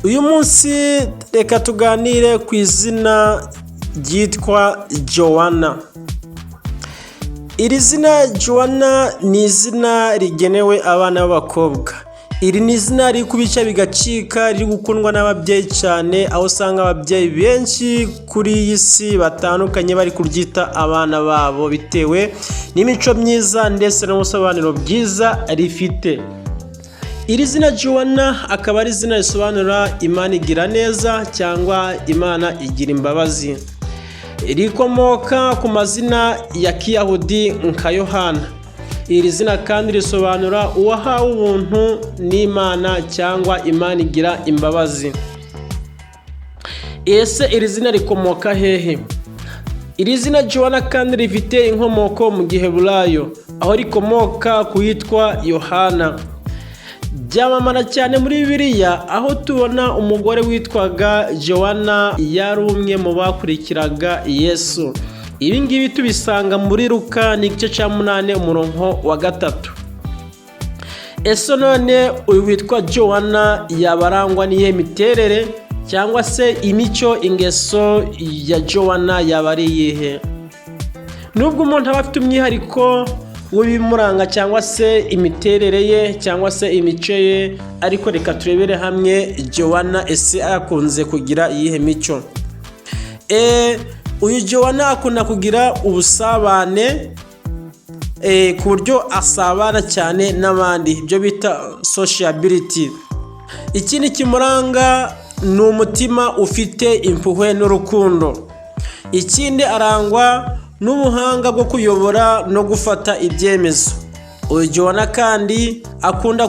Uyu munsi reka tuganire ku izina ryitwa Joanna. Iri zina Joanna ni izina rigenewe abana b'abakobwa. Iri ni izina riri kubica bigacika, riri gukundwa n'ababyeyi cyane, aho usanga ababyeyi benshi kuri iyi si batandukanye bari kuryita abana babo bitewe n'imico myiza ndetse n'ubusobanuro bwiza rifite. Iri zina Joanna akaba ari izina risobanura Imana igira neza cyangwa Imana igira imbabazi. Rikomoka ku mazina ya Kiyahudi nka Yohana. Iri zina kandi risobanura uwahawe ubuntu n'Imana cyangwa Imana igira imbabazi. Ese iri zina rikomoka hehe? Iri zina Joanna kandi rifite inkomoko mu Giheburayo, aho rikomoka ku witwa Yohana. Byamamara cyane muri Bibiliya, aho tubona umugore witwaga Joanna yari umwe mu bakurikiraga Yesu. Ibi ngibi tubisanga muri Luka, ni igice cya 8, umurongo wa 3. Ese none uyu witwa Joanna yaba arangwa n'iyihe miterere, cyangwa se imico, ingeso ya Joanna yaba ari iyihe? Nubwo umuntu aba afite umwihariko w'ibimuranga cyangwa se imiterere ye cyangwa se imico ye, ariko reka turebere hamwe Joanna ese akunze kugira iyihe mico? Uyu Joanna akunda kugira ubusabane, ku buryo asabana cyane n'abandi, ibyo bita sociability. Ikindi kimuranga ni umutima ufite impuhwe n'urukundo. Ikindi, arangwa n'ubuhanga bwo kuyobora no gufata ibyemezo. Uyu Joanna kandi akunda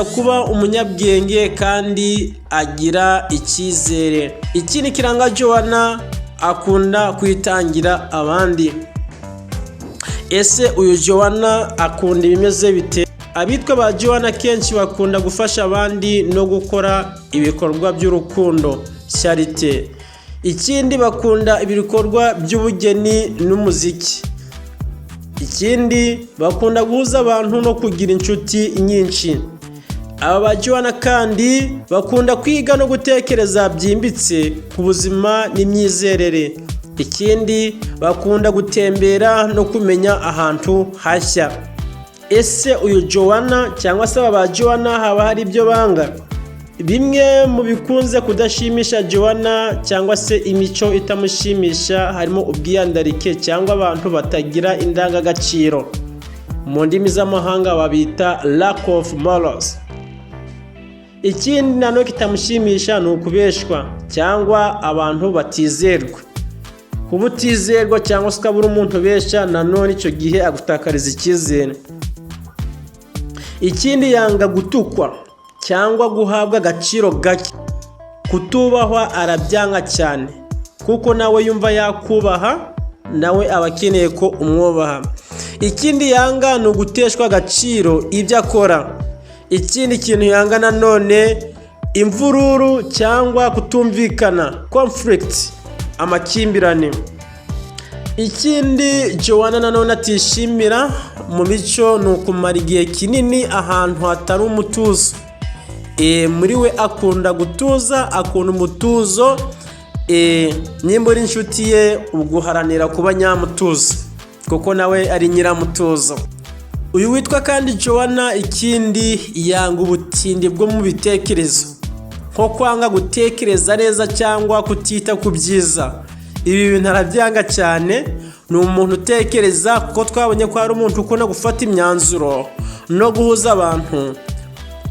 kuba umunyabwenge kandi agira icyizere. Ikindi kiranga Joanna, akunda kwitangira abandi. Ese uyu Joanna akunda ibimeze bite? Abitwa ba Joanna kenshi bakunda gufasha abandi no gukora ibikorwa by'urukundo, charité. Ikindi, bakunda ibikorwa by'ubugeni n'umuziki. Ikindi, bakunda guhuza abantu no kugira inshuti nyinshi. Aba ba Joanna kandi bakunda kwiga no gutekereza byimbitse ku buzima n'imyizerere. Ikindi, bakunda gutembera no kumenya ahantu hashya. Ese uyu Joanna cyangwa se aba ba Joanna haba hari ibyo banga? Bimwe mu bikunze kudashimisha Joanna cyangwa se imico itamushimisha harimo ubwiyandarike cyangwa abantu batagira indangagaciro. Mu ndimi z'amahanga babita lack of morals. Ikindi nanone kitamushimisha ni ukubeshwa cyangwa abantu batizerwa. Kuba utizerwa cyangwa se ukaba uri umuntu ubeshya, nanone icyo gihe agutakariza icyizere. Ikindi, yanga gutukwa cyangwa guhabwa agaciro gake. Kutubahwa arabyanga cyane, kuko nawe yumva yakubaha, nawe aba akeneye ko umwubaha. Ikindi yanga ni uguteshwa agaciro ibyo akora. Ikindi kintu yanga nanone, imvururu cyangwa kutumvikana, conflict, amakimbirane. Ikindi Joanna nanone atishimira mu mico ni ukumara igihe kinini ahantu hatari umutuzo. Muri we akunda gutuza, akunda umutuzo. Nimba uri inshuti ye, ubwo uharanira kuba nyamutuzo, kuko nawe ari nyiramutuzo. Uyu witwa kandi Joanna, ikindi yanga ubutindi bwo mu bitekerezo, nko kwanga gutekereza neza cyangwa kutita ku byiza. Ibi bintu arabyanga cyane. Ni umuntu utekereza, kuko twabonye ko hari umuntu ukunda gufata imyanzuro no guhuza abantu.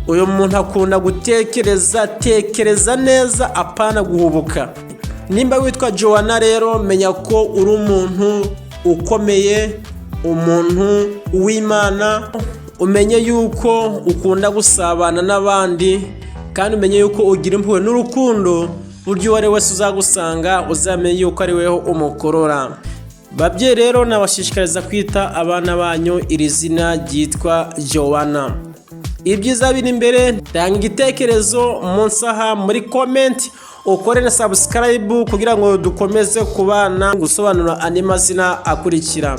Uyu muntu akunda gutekereza, tekereza neza, apana guhubuka. Nimba witwa Joanna rero, menya ko uri umuntu ukomeye, umuntu w'Imana. Umenye yuko ukunda gusabana n'abandi, kandi umenye yuko ugira impuhwe n'urukundo. Buryo uwo ari wese uzagusanga, uzamenye yuko ari weho umukorora. Babyeyi rero, nabashishikariza kwita abana banyu iri zina ryitwa Joanna. Ibyiza biri imbere. Tanga igitekerezo munsi aha muri comment, ukore na subscribe kugira ngo dukomeze kubana gusobanura andi mazina akurikira.